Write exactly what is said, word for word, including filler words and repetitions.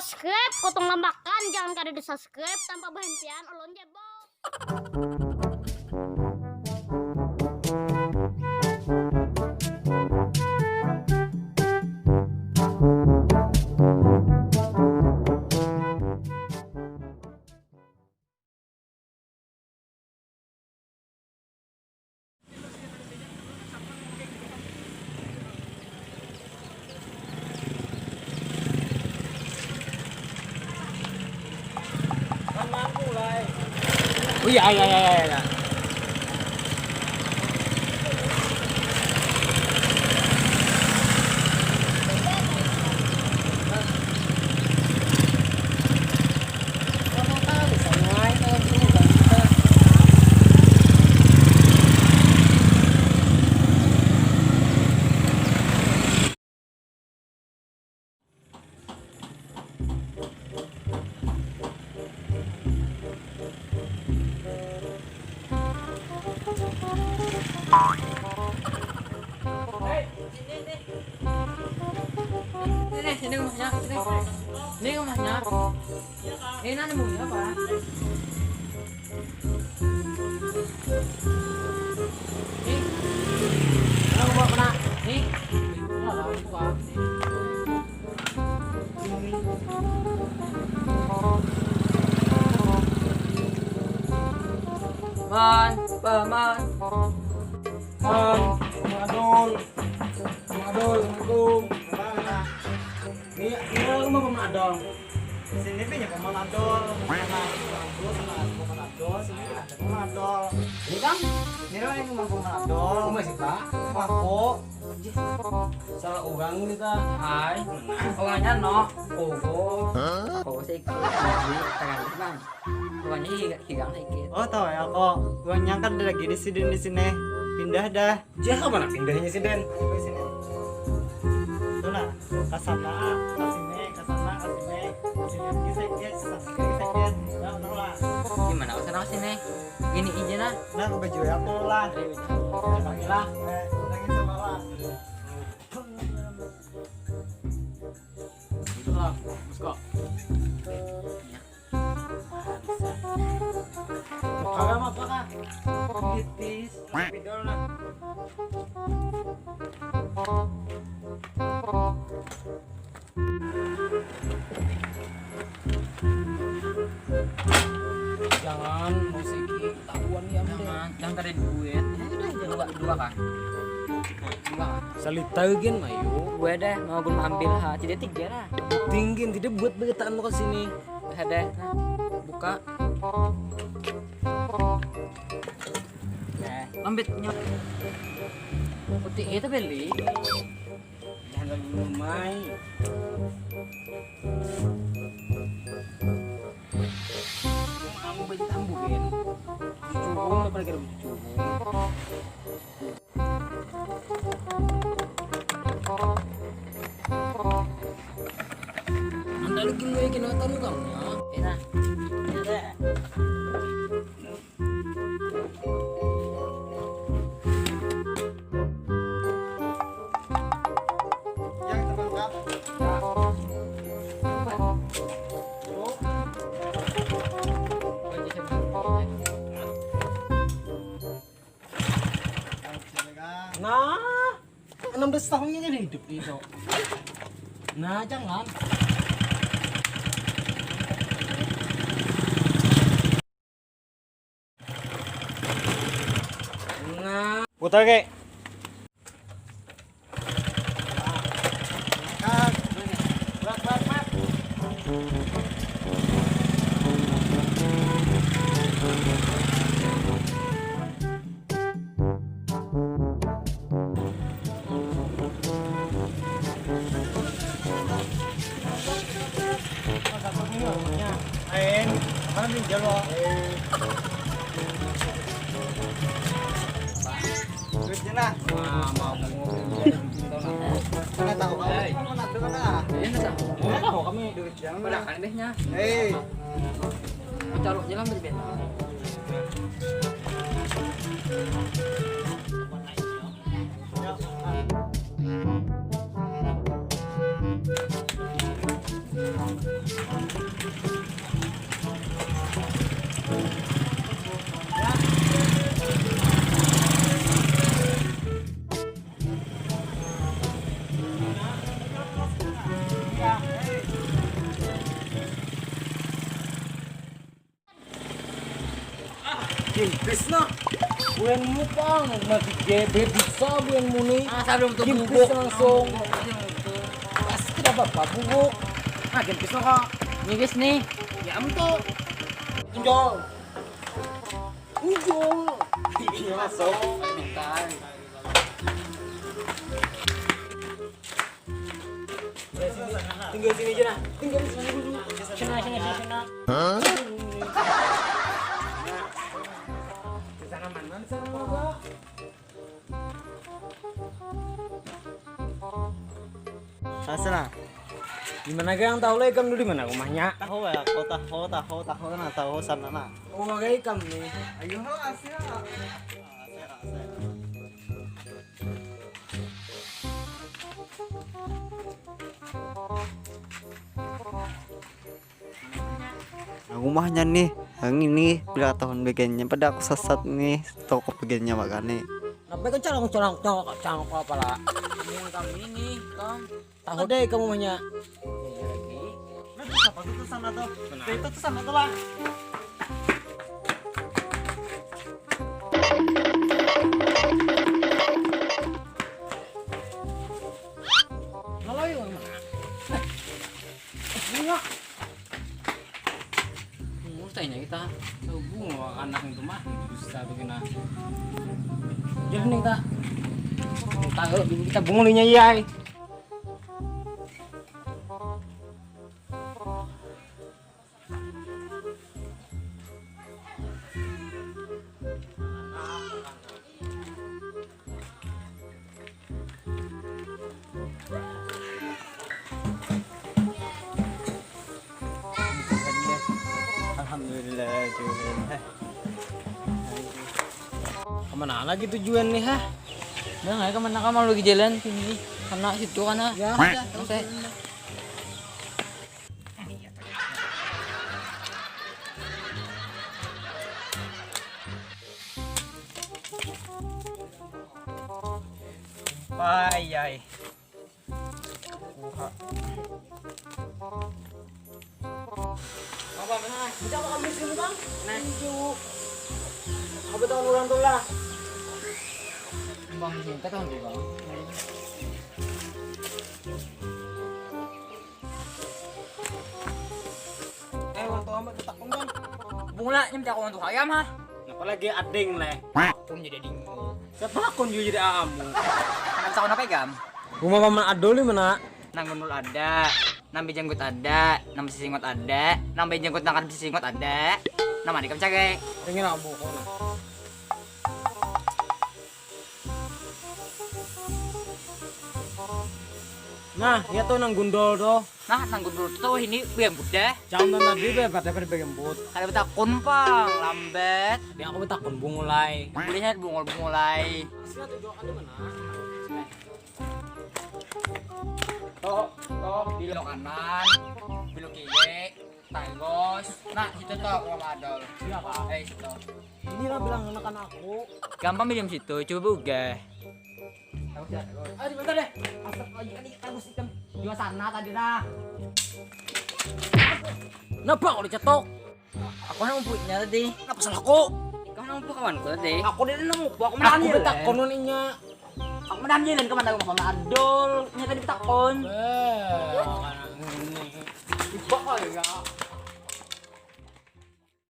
Subscribe, potong lamakan, jangan kada di subscribe tanpa berhentian, ulun jebol. Oh iya, iya, iya, iya, iya. Sini, sini rumahnya, sini. Ini rumahnya. Ini nang nemu apa? Nih. Aku mau kena. Nih. Ini lah, aku, ah. Man, paman. Man, Madul. Madul, Assalamualaikum. Ini, ini aku mau Madul. Sini punya Paman Adol, Paman Adol, Paman Adol, sini ada Paman Adol. Ini kan? Ini kan yang Paman Adol. Masih, Pak? Aku. Salah orang kita. Hai, orangnya no. Oh, aku sih, tangan, Bang. Orangnya higa-, higang sedikit. Oh, tahu ya kok. Orangnya kan ada lagi di sini, di sini. Pindah dah. Jah, mana pindahnya si Den? Di sini. Tuh lah, ke sana, ke sini, ke sana, ke sini. Sini, sini, sini, sini, sini. Nah, udah lah. Gimana ke sana, ke sini? Gini aja nah. Nah, ke baju ya, aku lah. Ayo, pakai lah. Eh, lagi sama lah. Itulah, Musko. Kagak apa-apa kah? Titis, spidol nah. Jangan, mau segi tahuan ya. Jangan, jangan kada duit. Dua, dua kah? Dua kah? Salita gin, ayo. Gue deh, mau gue ambil ha. Tidak tiga lah. Tinggi, tidak buat bertahan ke sini. Ada. Buka. Nah, lambitnya. Putih itu beli. Jangan dulu mai. Mau baju tambuhin. Cucurung apa lagi cucurung? Nanti lagi mulai kena tahu kamu ya. Enak. Enak deh. Yang terlengkap. Nah, enam belas tahunnya jadi hidup gitu. Nah, jangan. Nah. Putar, Kek. Lain, mana pinjol lo? Duitnya nah. Wah, mau ngopi. Mana tahu kamu? Hei. Mana tahu mana? Ini tahu. Mana tahu kami duit jangan. Pada kan dehnya. Hei. Calok jalan berbeda. Gimpis nah. Buenmu pang mati gebe bisa buenmu nih. Ah, sadung tu. Gimpis bubuk langsung. Pasti tidak apa-apa bubuk. Nah, gimpis nah kak. Nyibis nih. Ya am tuh. Tunjol. Tunjol. Iya masuk. Bentar. Tinggal sini aja nah. Tinggal di sini dulu. Sini, sini, sini, sini. Di sana mana sana gua? Sana. Di mana gaya yang tahu lah ikam dulu di mana rumahnya? Tahu ya, kau tahu, tahu, tahu nah, tahu sana nah. Oh, gaya ikam nih. Ayo, halo, Asya. Nah, rumahnya nih, yang ini bila tahun bagiannya pada aku sesat nih, toko bagiannya makanya. Kenapa kau calong calong calong calong apa lah? Ini kami nih, Kang. Tahu deh kamu maunya. Nah, terus apa tuh tulisan atau? Nah, itu tulisan atau lah. Halo, yuk, mana? Eh, ini yuk. Mustahilnya kita hubung anak itu mah bisa bikin ah. Jadi nih kita tahu kita bungulinya iya. Alhamdulillah. Kemana lagi tujuan nih hah? Nah, nggak kemana kamu lagi jalan sini? Karena situ karena ya, ya, terus. Payai. Apa mana? Kita mau ambil sini bang. Nah, hijau. Apa tahun orang tuh lah? Bang, kita tahun tuh bang. Eh, orang tua amat takun kan? Bunga lah, nyampe aku orang tua ayam ha. Apalagi ading leh. Aku jadi adingmu. Siapa aku juga jadi amu? Anak tahun apa gam? Rumah paman Adul di mana? Nang gundul ada, nang bejanggut ada, nang besisingot ada, nang bejanggut nang kada besisingot ada. Nama dikam cagai. Pengen abu kau. Nah, ya tuh nang gundul tuh. Nah, nang gundul tuh ini biang budah. Jangan tadi be pada pada biang but. Kada betakun pang, lambat. Dia aku betakun bungulai. Bolehnya bungul bungulai. Toh, toh, bilo kanan, bilo kiri, tagos. Nah, situ toh, kalau madol. Iya, Pak. Eh, situ. Ini lah bilang anak-anak aku. Gampang minum situ, coba buka. Ah, di mana deh? Asap lagi tadi tagus ikan. Dua sana tadi dah. Kenapa kok dicetok? Aku nang umpunya tadi. Kenapa salah aku? Kau nang umpu kawan ku tadi. Aku dia nang umpu, aku mana Aku anjir. Aku takon inya. Aku mana anjir dan kemana aku makan adol. Nya tadi takon. Eh, iba kali ya.